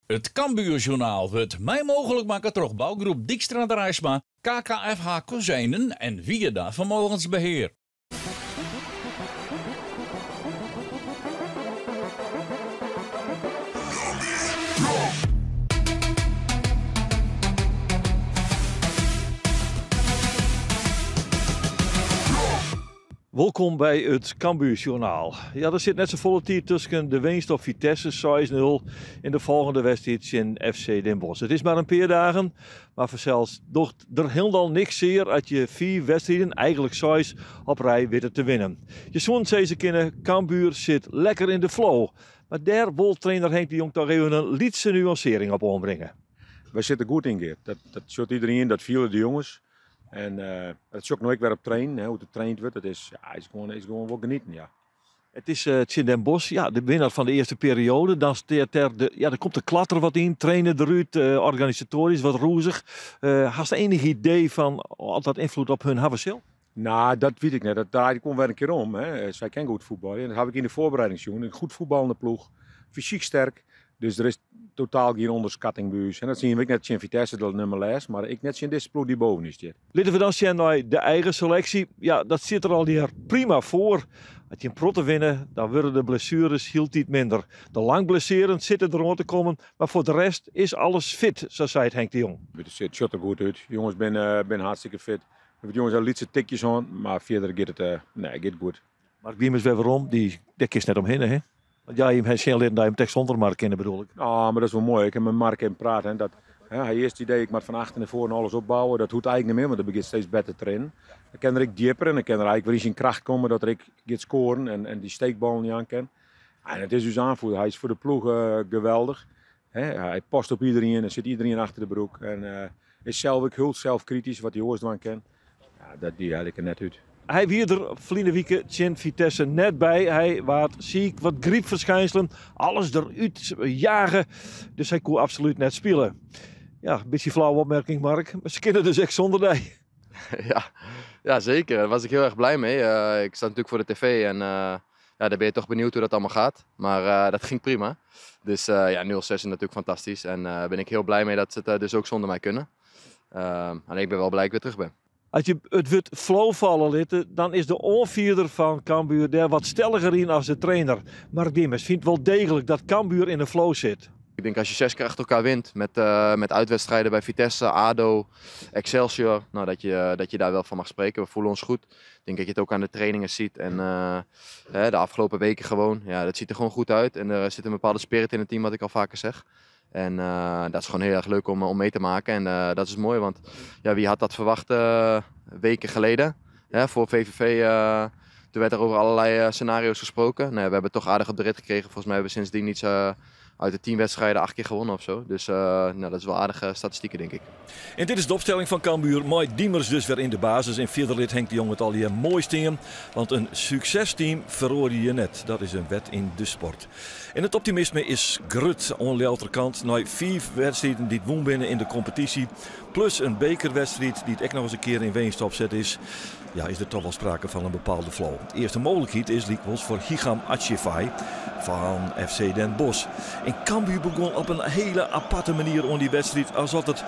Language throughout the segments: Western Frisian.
It Cambuurjournaal wurdt mei mooglik makke troch bougroep Dykstra Draisma, KKFH Kozijnen en Wierda Vermogensbeheer. Wolkom by it Cambuurjournaal. Ja, der sit net safolle tiid tusken de winst op Vitesse 6-0 en de folgjende wedstriid tsjin FC Den Bosch. It is mar in pear dagen, mar fansels docht der hielendal niks sear as je fiif wedstriden, eigenlik seis, op rij witte te winnen. Je soenen sizze kinne, Cambuur sit lekker yn de flow. Mar dêr wol trainer Henk de Jong toch even in lytse nuansearring op oanbringe. Wy sitte goed yn, Geert. Dat sjocht iderien, dat fiele de jonges. En dat sjoch ik no ek wer op trainen, hè, hoe't der traind wurdt. Dat is, ja, is gewoan, is gewoan wol genieten, ja. It is tsjin Den Bosch, ja, de winner fan de earste perioade. Dan stiet der de, ja, der komt de klatter wat yn, trainer derút, organisatoarysk wat rûzich. Hast ienich idee fan oft dat ynfloed op hun hawwe sil? Nou, dat wit ik net. Dat draait gewoan wer in kear om. Hè. Sy kin goed fuotbalje. En dat haw ik yn de foarbereiding sjoen. In goed fuotballende ploech. Fysyk sterk. Dus der is totaal gjin ûnderskatting by ús. En dat seagen we ek net tsjin Vitesse, dat nummer lêst, mar ek net tsjin dizze ploech dy't boven ús stiet. Litte we dan sjen nei de eigen seleksje. Ja, dat stiet der allegear prima foar. As je in protte winne, dan wurde de blessueres hieltyd minder. De lang blessearren sitte deroan te kommen, mar foar de rest is alles fit, sa seit Henk de Jong. It sjocht der goed út. De jonges binne hartstikke fit. De jonges ha lytse tikjes hân, mar fierder giet it, nee, giet goed. Mark Diemers wer werom, dy, dêr kinst net omhinne, hè? Want ja, jim ha sjen litten dat jim it ek sûnder Mark kinne, bedoel ik. Ah, mar dat is wol moai. Ik ha mei Mark even praat, hè, dat, hè, hy earst idee, ik moat fan achter nei foaren alles opbouwe. Dat hoecht eigenlik net mear, want hy begjint steeds better te rinnen. Dan kin er ek djipper en dan kin er eigenlik wer yn syn kracht komme dat er ek giet skoaren en dy steekballen jaan kin. En it is ús aanvoerder. Hy is foar de ploech geweldich. Hè, hy past op iderien en sit iderien achter de broek. En is sels ek hiel selfkritysk wat hy oars dwaan kin. Ja, dat die haal ik der net út. Hy wie der ferline wike tsjin Vitesse net by. Hy waard siik, wat grypferskynselen, alles derút jage. Dus hy koe absolút net spile. Ja, in bytsje flauwe opmerking, Mark. Mar se kinne dus ek sûnder dy. Ja, ja, zeker. Daar was ik heel erg blij mee. Ik sta natuurlijk voor de tv en ja, daar ben je toch benieuwd hoe dat allemaal gaat. Maar dat ging prima. Dus ja, 0-6 is natuurlijk fantastisch. En daar ben ik heel blij mee dat ze het dus ook zonder mij kunnen. En ik ben wel blij dat ik weer terug ben. As je it wurd flow falle litte, dan is de oanfierder fan Cambuur dêr wat stelliger yn as de trainer. Mark Diemers fynt wol deeglik dat Cambuur yn de flow sit. Ik denk als je zes keer achter elkaar wint met uitwedstrijden bij Vitesse, ADO, Excelsior, nou, dat je daar wel van mag spreken. We voelen ons goed. Ik denk dat je het ook aan de trainingen ziet en hè, de afgelopen weken gewoon. Ja, dat ziet er gewoon goed uit en er zit een bepaalde spirit in het team, wat ik al vaker zeg. En dat is gewoon heel erg leuk om mee te maken. En dat is mooi, want ja, wie had dat verwacht weken geleden? Hè, voor VVV, toen werd er over allerlei scenario's gesproken. Nou, we hebben het toch aardig op de rit gekregen. Volgens mij hebben we sindsdien iets uit de 10 wedstrijden 8 keer gewonnen of zo. Dus nou, dat is wel aardige statistieken, denk ik. En dit is de opstelling van Cambuur. Mei Diemers dus wer yn de basis. En fierder lit Henk de Jong it allegear moai stean. Want in suksesteam feroarje je net. Dat is in wet yn de sport. En it optimisme is grut oan Ljouwerter kant. Nei 5 wedstriden dy't wûn binne yn de kompetysje, plus in bekerwedstriid dy't ek noch ris in kear yn winst opset is, ja, is der toch wol sprake fan in bepaalde flow. De earste mooglikheid is lykwols foar Hicham Atchifai fan FC Den Bosch. En Cambuur begûn op in hiele aparte manier oan dy wedstriid, alsof it,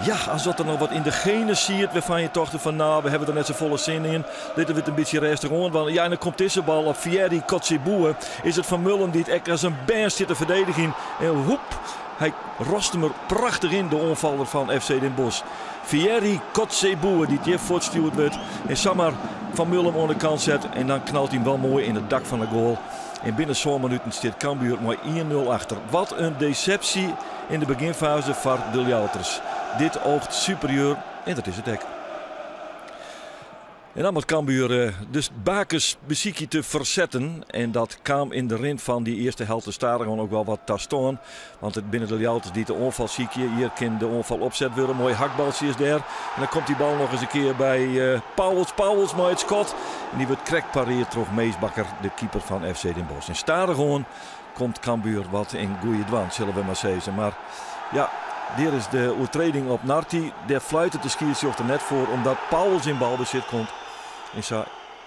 ja, alsof der noch wat yn de genen siet wêrfan je tochten fan, nou, we hawwe der net safolle sin yn, litte we it in bytsje rêstich oan dwaan. Ja, en dan komt dizze bal op Fieri Kotzebue. Is it Van Mullen dy't ek as in bern stiet te ferdedigjen. En woep, hy rost him er prachtich yn, de oanfaller fan FC Den Bosch. Fieri Kotzebue dy't hjir fuortstjoerd wurdt en samar Van Mullen oan de kant set. En dan knalt hy him wol moai yn it dak fan de goal. En binnen sân minuten stiet Cambuur mei 1-0 achter. Wat in desepsje yn de begjinfaze foar de Ljouwerters. Dit oogt superieur en dat is it ek. En dan moat Cambuur dus bakens besykje te fersetten. En dat kaam yn de rin fan dy earste helte stadichoan ek wol wat ta stân. Want it binne de Ljouwerters dy't de oanfal sykje. Hjir kin de oanfal opset wurde. Moai hakbaltsje is dêr. En dan komt dy bal noch ris in kear by Pauwels. Pauwels mei it skot. En dy wurdt krekt pareard troch Mees Bakker, de keeper fan FC Den Bosch. En stadichoan komt Cambuur wat yn goede dwaan, sille we mar sizze. Mar ja, dêr is de oertreding op Nartey. Dêr fluitet de skiedsrjochter net foar, omdat Pauwels yn balbesit komt. En sa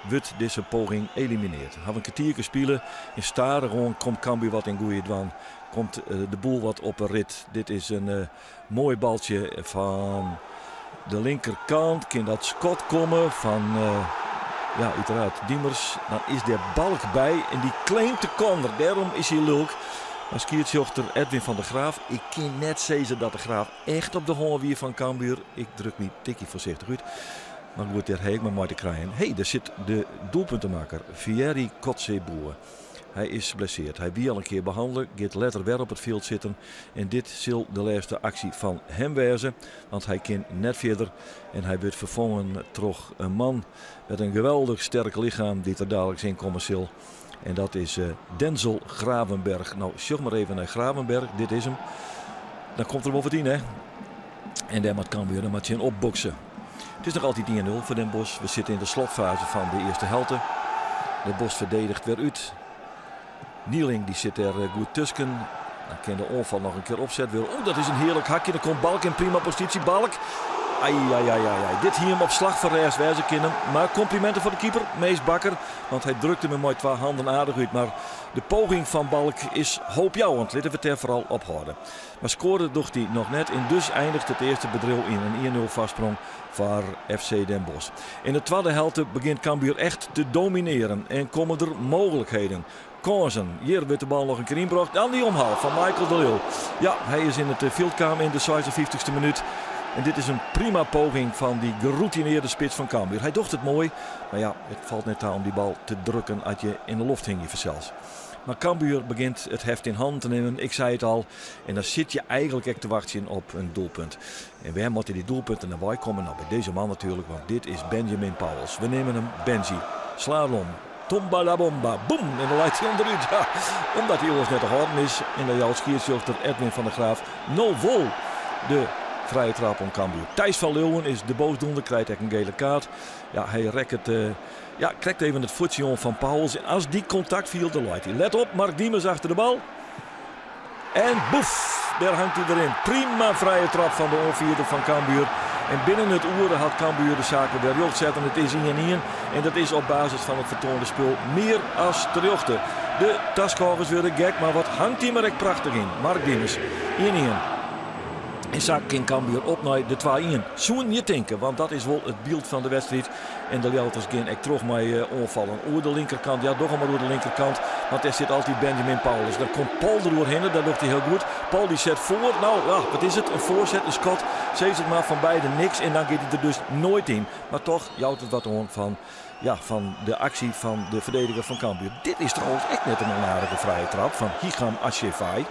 wurdt dizze poging elimineard. Hawwe in kertierke spile en stadichoan komt Cambuur wat yn goede dwaan. Komt de boel wat op 'e rit. Dit is in moai baltsje fan de linkerkant. Kin dat skot komme fan, ja, uiteraard Diemers. Dan is der Balk by en dy claimt de corner. Dêrom is hy lulk. Mar skiedsrjochter Edwin van der Graaf, ik kin net sizze dat de Graaf echt op de hân wie fan Cambuur. Ik druk my tikje foarsichtich út. Mar goed, dêr ha ik mar mei te krijen. Hé, dêr sit de doelpuntemakker Vieri Kotzebue. Hy is blesseard. Hy wie al in kear behannele, giet letter wer op it fjild sitten. En dit sil de lêste aksje fan him wêze, want hy kin net fierder. En hy wurdt ferfongen troch in man met in geweldich sterk lichem dy't der daliks yn komme sil. En dat is Denzel Gravenberg. No, sjoch mar even nei Gravenberg. Dit is him. Dan komt der wol wat yn, hè? En dêr moat Cambuur dan mar tsjin opbokse. It is noch altyd 1-0 foar Den Bosch. We sitte yn de slotfaze fan de earste helte. Den Bosch ferdedigt wer út. Nieling die sit dêr goed tusken. Dan kin de oanfal noch in kear opset wurde. Oh, dat is in hearlik hakje. Dan komt Balk yn prima posysje. Balk. Ai, ai, ai, ai, ai. Dit hie him op slach fan rêst wêze kinnen. Mar komplimenten foar de keeper, Mees Bakker. Want hy drukte him mei twa handen aardich út. Mar de poging fan Balk is hoopjouwend. Litte we it dêr foaral op hâlde. Mar skoare docht hy noch net en dus eindigt it earste bedriuw yn in 1-0 foarsprong foar FC Den Bosch. Yn de twadde helte begjint Cambuur echt te dominearen en komme der mooglikheden, kânsen. Hjir wurdt de bal noch in kear ynbrocht. Dan dy omhaal fan Michael de Leeuw. Ja, hy is yn it fjild kaam yn de 56ste minút. En dit is in prima poging fan dy geroutinearde spits fan Cambuur. Hy docht it moai, mar ja, it falt net ta om dy bal te drukken as je yn de loft hingje fansels. Mar Cambuur begjint it heft yn hannen te nimmen, ik sei it al. En dan sit je eigenlik ek te wachtsjen op in doelpunt. En wêr moatte dy doelpunten dan wei komme? Nou, by dizze man natuerlik, want dit is Benjamin Pauwels. We neame him Benji. Slalom. Tomba la bomba. Boem! En dan leit hy ûnderút. Ja, omdat hy oars net te hâlden is. En dan jout skiedsrjochter Edwin van der Graaf no wol de frije trap oan Cambuur. Thijs van Leeuwen is de boosdoener, krijt ek in gele kaart. Ja, hy rekket ja, krekt even it fuotsje oan fan Pauwels. En as dy kontakt fielt, dan leit hy. Let op, Mark Diemers achter de bal. En boef, dêr hangt hy deryn. Prima frije trap fan de oanfierder fan Cambuur. En binnen it oere hat Cambuur de saken wer rjocht setten. It is 1-1 en dat is op basis fan it fertoande spul mear as terjochte. De taskôgers wurde gek, mar wat hangt hy mar ek prachtich yn. Mark Diemers, 1-1. En sa kin Cambuur op nei de 2-1. Soenen je tinke, want dat is wol it byld fan de wedstriid. En de Ljouwerters gean ek troch mei oanfallen oer de linkerkant. Ja, doch mar oer de linkerkant, want dêr sit altyd Benjamin Paulus. Dan komt Paul deroerhinne, dat docht hy hiel goed. Paul dy set foar. Nou, ja, wat is it? In foarset, in skot. Sis it mar, fan beide niks. En dan giet hy der dus noait yn. Mar toch jout it wat oan fan, ja, fan de aksje fan de ferdediger fan Cambuur. Dit is trouwens ek net in onaardige frije trap fan Hicham Ashefai.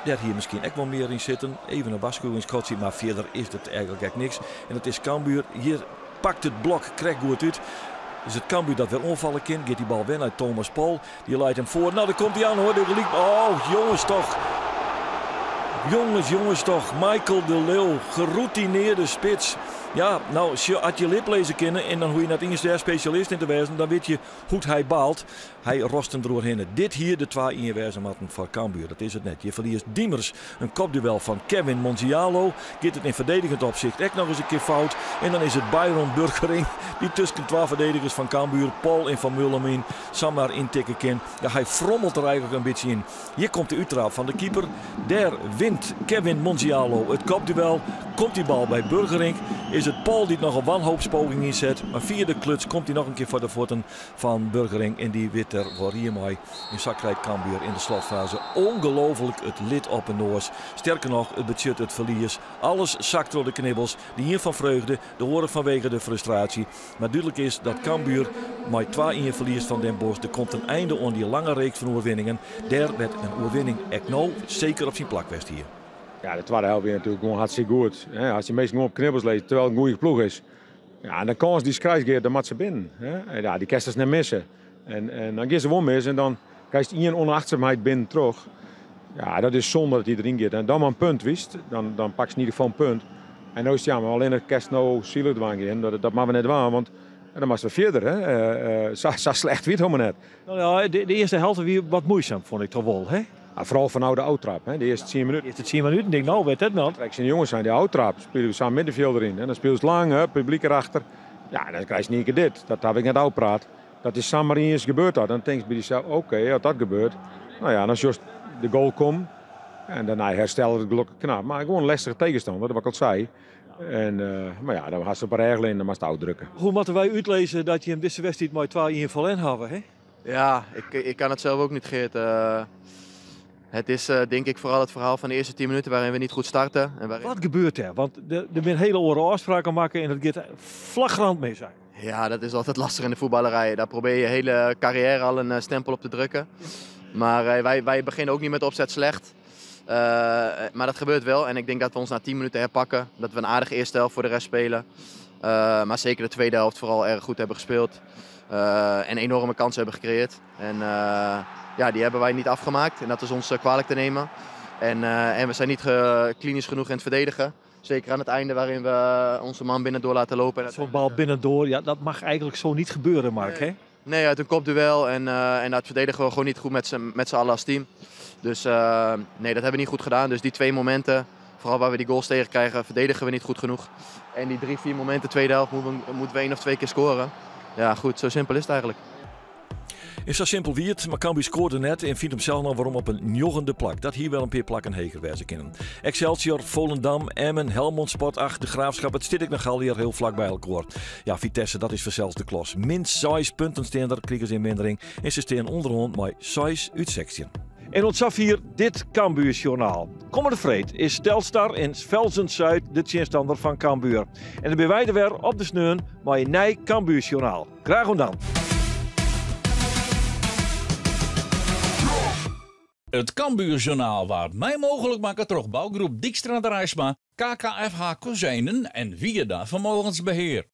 Dêr hie miskien ek wol mear yn sitten. Even in warskôgingsskotsje, mar fierder is it eigenlik ek niks. En it is Cambuur. Hjir pakt it blok krekt goed út. Is it Cambuur dat wer oanfalle kin. Giet dy bal wer nei Thomas Paul. Dy leit him foar. Nou, dêr komt hy oan hoor. De gelyk. Oh, jonges toch. Jonges, jonges toch. Michael de Leeuw, geroutineerde spits. Ja, nou, as je liplizze kinne en dan hoege je net iens dêr spesjalist yn te wêzen, dan wit je hoe't hy baalt. Hy rost him deroerhinne. Dit hie de 2-1 wêze moatten foar Cambuur. Dat is it net. Hjir ferliest Diemers in kopduel fan Kevin Monzialo. Giet it yn ferdedigend opsicht ek noch ris in kear fout. En dan is it Byron Burgering dy't tusken twa ferdedigers fan Cambuur, Paul en Van Mullum yn, samar yntikke kin. Ja, hy frommelt der eigenlik in bytsje yn. Hjir komt de úttraap fan de keeper. Dêr wint Kevin Monzialo it kopduel. Komt dy bal by Burgering, is it Paul dy't noch in wanhoopspoging ynset. Mar fia de kluts komt hy noch in kear foar de fuotten fan Burgering en dy wit der wol rie mei. En sa krijt Cambuur yn de slotfaze ongelooflik it lid op 'e noas. Sterker noch, it betsjut it ferlies. Alles sakt troch de knibbels. De ien fan freugde, de oare fanwege de frustraasje. Mar dúdlik is dat Cambuur mei 2-1 ferliest fan Den Bosch. Der komt in einde oan dy lange reeks fan oerwinningen. Dêr wêr't in oerwinning ek no seker op syn plak west hie. Ja, de twadde helte wie natuerlik gewoan hartstikke goed. As dy minsken gewoan op knibbels lizze, terwijl it in goede ploech is. Ja, en de kâns dy'tst krijst, Geert, dan moat se binnen. Hè? Ja, dy kinst dus net misse. En dan gean se wol mis en dan krijst ien ûnachtsemheid binnen troch. Ja, dat is zonde dat dy deryn giet. En dan mar in punt, witst. Dan pakst yn ieder gefal in punt. En no is it jammer, allinnich kinst no silich dwaan gean. Dat moatte we net dwaan, want dan moatst wer fierder. Hè? Sa slecht wie it helemaal net. Nou ja, de earste helte wie wat muoisum, fûn ik toch wol. Hè? Ja, foaral fanôf de ôftrap, hè? De earste 10 minuten. De earste 10 minuten, tink nou, wit it net. Kijk, syn jonges zijn die ôftrap. Spylje we sa'n middenfjild deryn. En dan spylst lang, hè, publyk erachter. Ja, dan krijst yn ien kear dit. Dat haw ik net ôfpraat. Dat is samar iens gebeurd dat. Dan tinkst by dysels, oké, as dat gebeurt. Nou ja, dan sjochst de goal komt. En daarna herstelde het gelukkig knap. Maar gewoon een lastige tegenstander, wat ik al zei. En, maar ja, dan had ze op regelen en dan moest het drukken. Hoe moeten wij uitlezen dat je hem deze wedstrijd maar 2 in verlen hebben? Hè? Ja, ik kan het zelf ook niet, Geert. Het is denk ik vooral het verhaal van de eerste 10 minuten waarin we niet goed starten. En waarin... Wat gebeurt er? Want er zijn hele oren afspraken maken en het gaat flagrant mee zijn. Ja, dat is altijd lastig in de voetballerij. Daar probeer je hele carrière al een stempel op te drukken. Maar wij beginnen ook niet met opzet slecht. Maar dat gebeurt wel en ik denk dat we ons na 10 minuten herpakken. Dat we een aardige eerste helft voor de rest spelen. Maar zeker de tweede helft vooral erg goed hebben gespeeld. En enorme kansen hebben gecreëerd. En ja, die hebben wij niet afgemaakt en dat is ons kwalijk te nemen. En we zijn niet klinisch genoeg in het verdedigen. Zeker aan het einde waarin we onze man binnendoor laten lopen. Zo'n bal binnendoor, ja, dat mag eigenlijk zo niet gebeuren, Mark. Nee, hè? Nee, uit een kopduel en dat verdedigen we gewoon niet goed met z'n allen als team. Dus nee, dat hebben we niet goed gedaan. Dus die 2 momenten, vooral waar we die goals tegen krijgen, verdedigen we niet goed genoeg. En die 3, 4 momenten, tweede helft, moeten we 1 of 2 keer scoren. Ja, goed, zo simpel is het eigenlijk. Is zo simpel wie het, maar Cambuur scoorde net en vindt hem zelf nog waarom op een 9e plak. Dat hier wel een paar plakken heger wijzen kunnen. Excelsior, Volendam, Emmen, Helmond Sport 8, de Graafschap. Het zit ik nog al hier heel vlak bij elkaar. Ja, Vitesse, dat is vanzelfs de klos. Min 6 punten staan er, kriegen ze in mindering. En ze staan onderhand met 6 uit 16. En ontzag hier dit Cambuurjournaal. Komende vreed is Telstar in Velsen-Zuid de tegenstander van Cambuur. En dan ben wij er weer op de sneun met een nieuw Cambuurjournaal. Graag gedaan. Het Cambuurjournaal waard mij mogelijk maken troch bouwgroep Dijkstra Draisma, KKFH Kozijnen en Wiarda Vermogensbeheer.